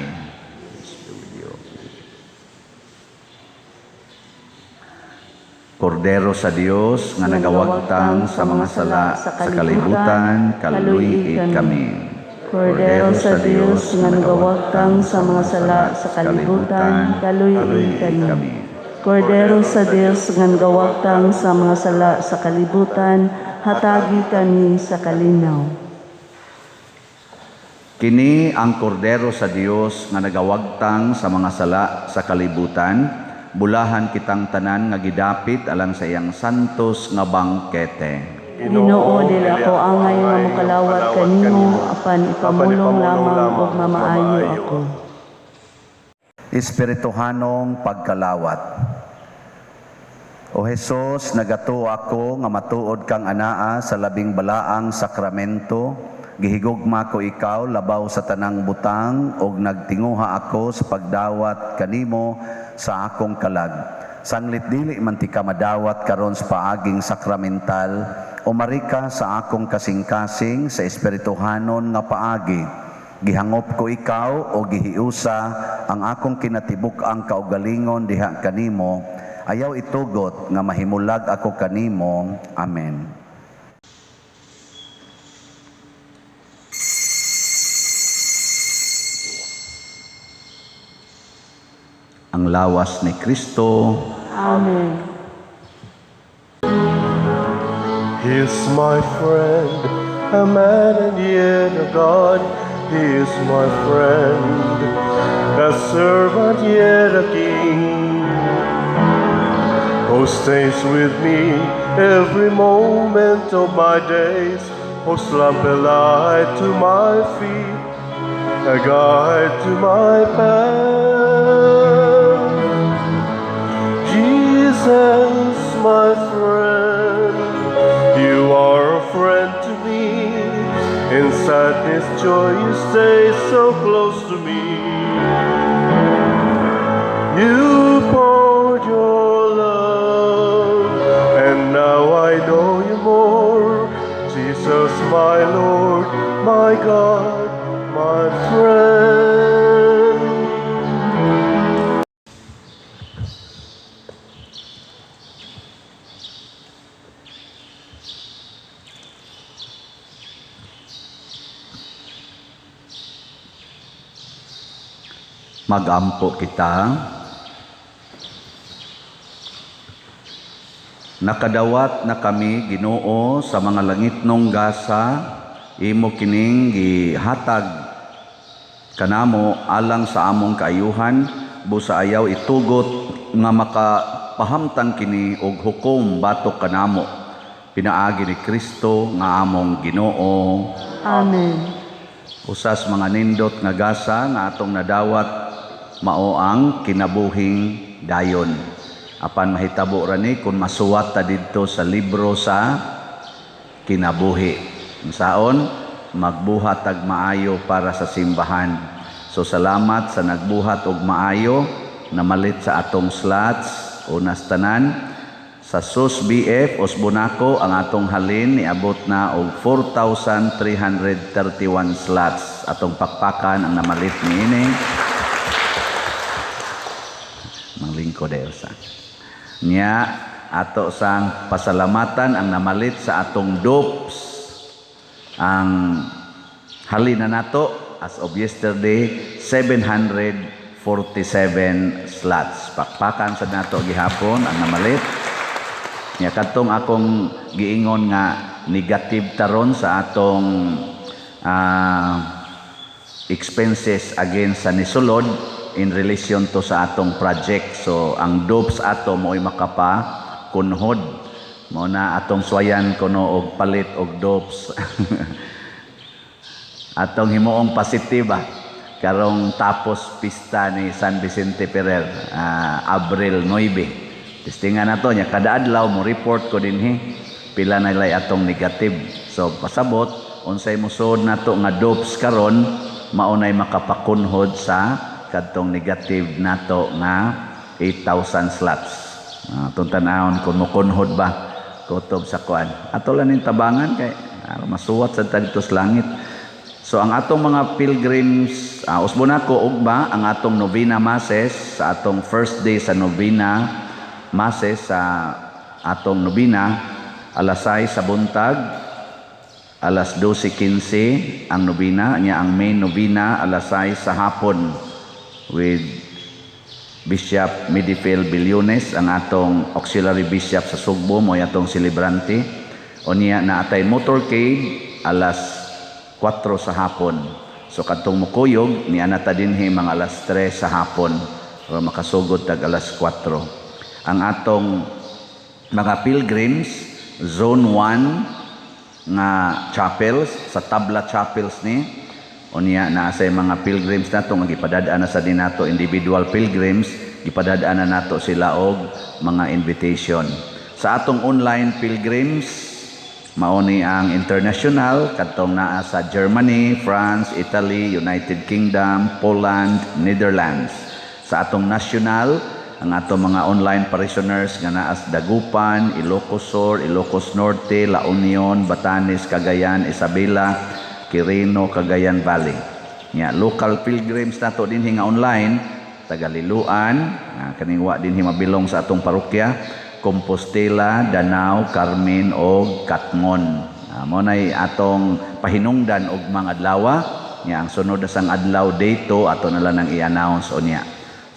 Kordero sa Dios nga nagawagtang sa mga sala sa kalibutan, kaluy-i kami. Kordero sa Dios nga nagawagtang sa mga sala sa kalibutan, kaluy-i kami. Kordero sa Dios nga nagawagtang sa mga sala sa kalibutan, hatagi kami sa kalinaw. Kini ang kordero sa Dios nga nagawagtang sa mga sala sa kalibutan, bulahan kitang tanan nga gidapit alang sa iyang santos nga bangkete. Ginoo, dili ako angay nga mokalawat kanimo, apan ipamulong lamang ug mamaayo ako. Espirituhanong pagkalawat. O Hesus, nagatuo ako nga matuod kang anaa sa labing balaang sakramento. Gihigugma ko ikaw labaw sa tanang butang ug nagtinguha ako sa pagdawat kanimo sa akong kalag. Sanglit dili man ti ka madawat karon sa paaging sakramental, umari ka sa akong kasing-kasing sa espirituhanon nga paagi. Gihangop ko ikaw o gihiusa ang akong kinatibuk-ang kaugalingon diha kanimo. Ayaw itugot nga mahimulag ako kanimo. Amen. Ang lawas ni Kristo. Amen. He is my friend, a man and yet a God. He is my friend, a servant yet a king, who stays with me every moment of my days, whose lamp a light to my feet, a guide to my path. Jesus, my friend, you are a friend to me. In sadness, joy, you stay so close to me. You poured your love, and now I know you more. Jesus, my Lord, my God, my friend. Magampo kita. Nakadawat na kami, Ginoo, sa mga langitnong gasa, imo kining gihatag kanamo alang sa among kaayuhan, busa ayaw itugot nga makapahamtang kini og hukom batok kanamo. Pinaagi ni Kristo nga among Ginoo. Amen. Usas mga nindot nga gasa nga atong nadawat mao ang kinabuhing dayon. Apan mahitabo ra ni kung masuwat ta didto sa libro sa kinabuhi. Unsaon magbuhat tag maayo para sa simbahan. So salamat sa nagbuhat og maayo namalit sa atong slots unas tanan. Sa SUS BF Osbonako ang atong halin niabot na og 4,331 slots. Atong pakpakan ang namalit niini. Manglingko dayo sa. Nya ato sang pasalamatan ang namalit sa atong dopes. Ang halin na nato as of yesterday 747 slots. Pakpakan sa nato gihapon ang namalit. Nya kadtong akong giingon nga negative taron sa atong expenses against sa nisulod in relation to sa atong project. So ang dopes ato mo'y makapakunhod. Mao na atong swayan kuno og palit og dopes. Atong himuong positive ba karong tapos pista ni San Vicente Ferrer, Abril 9. Testingan nato nya kada adlaw mo report ko dinhi pila na lay atong negative. So pasabot unsay mosuod nato nga dopes karon mao nay makapakunhod sa kadtong negative nato nga 8,000 slots. Atong tan-awon kung mokunhod ba kutob sa kuan. Ato lang ning tabangan kay masuwat sad ta didto sa langit. So ang atong mga pilgrims, usbon nako ugma ang atong novena masses sa atong first day sa novena masses sa atong novena alas 6 sa buntag, alas 12:15 ang novena, nya ang main novena alas 6 sa hapon with Bishop Medifel Billones, ang atong auxiliary bishop sa Sugbo, mo'y atong celebrante. Unya na atay motorcade alas 4 sa hapon. So kadtong mukuyog ni anata dinhi mga alas 3 sa hapon para makasugod tag alas 4. Ang atong mga pilgrims Zone 1 nga chapels, sa Tabla Chapels ni. Unya naa sa mga pilgrims nato nga gipadad-an na sa dinato, individual pilgrims, gipadad-an na nato sila og mga invitation. Sa atong online pilgrims, mao ni ang international kadtong naa sa Germany, France, Italy, United Kingdom, Poland, Netherlands. Sa atong national, ang atong mga online parishioners nga naa sa Dagupan, Ilocos Sur, Ilocos Norte, La Union, Batanes, Cagayan, Isabela, Quirino, Cagayan Valley. Nya local pilgrims nato dinhi nga online, taga Liloan, kaning wa dinhi mabilong sa atong parokya, Compostela, Danao, Carmen og Katmon. Mao nay atong pahinungdan og mga adlaw. Nya ang sunod na sang adlaw dito ato na lang nang i-announce unya.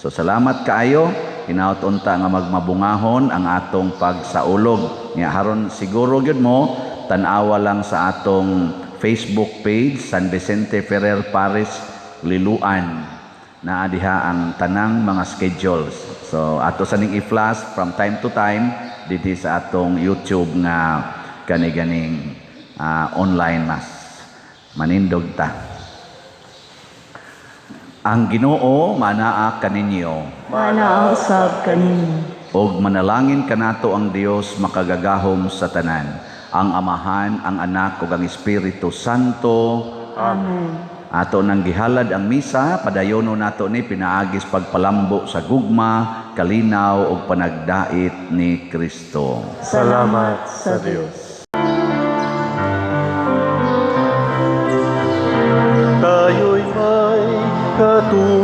So salamat kaayo. Hinaot unta nga magmabungahon ang atong pagsaulog. Nya haron siguro gyud mo tan-awa lang sa atong Facebook page, San Vicente Ferrer Parish Liloan. Naa diha ang tanang mga schedules. So ato sa ning i-flash from time to time dinhi sa atong YouTube nga kani-ganing online mass. Manindog ta. Ang Ginoo manaa kaninyo. Manaa usab kaninyo. Og manalangin kanato ang Dios makagagahom sa tanan, ang Amahan, ang Anak ug ang Espiritu Santo. Amen. Ato nang gihalad ang misa, padayono nato ni pinaagis pagpalambo sa gugma, kalinaw ug panagdait ni Kristo. Salamat sa Dios. Tayo'y may katuparan.